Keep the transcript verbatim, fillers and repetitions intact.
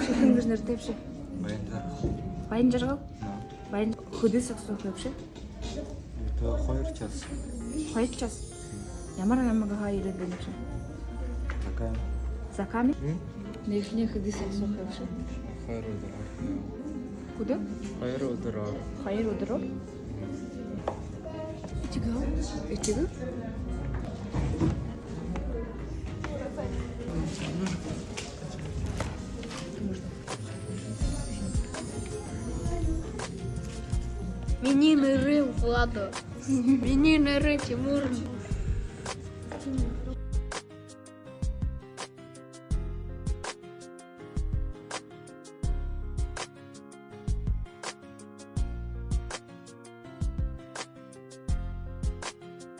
Ши хэн гэжэ нэрэтэйбши? Баянжаргал. Баянжаргал? Да. Баян... Хэды саг суухайбши? Это хоёр час. Хоёр час? Ямар аймагһаа ерээд байнабши? Заками. Заками? М? Нэгэшни хэды саг суухайбши? Хоёр үдэр. Хэды? Хоёр үдэр. Хоёр үдэр. Этигэл. Этигэл. Минии нэрэ Влад. Минии нэрэ Тимур.